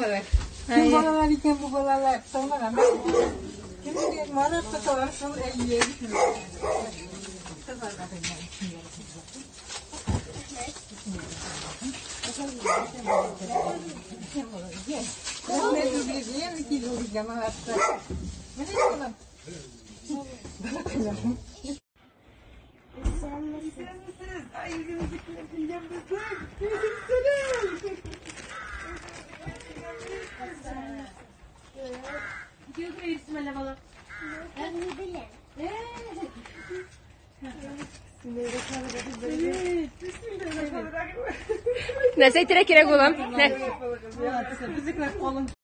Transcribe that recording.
Балалар. Кем балалар икән бу балалар? Тыңлаган. Кем икән? Марат тоталар шул әйе. Нәрсә әйтергә кирәк, улым? Безнекеләр калын.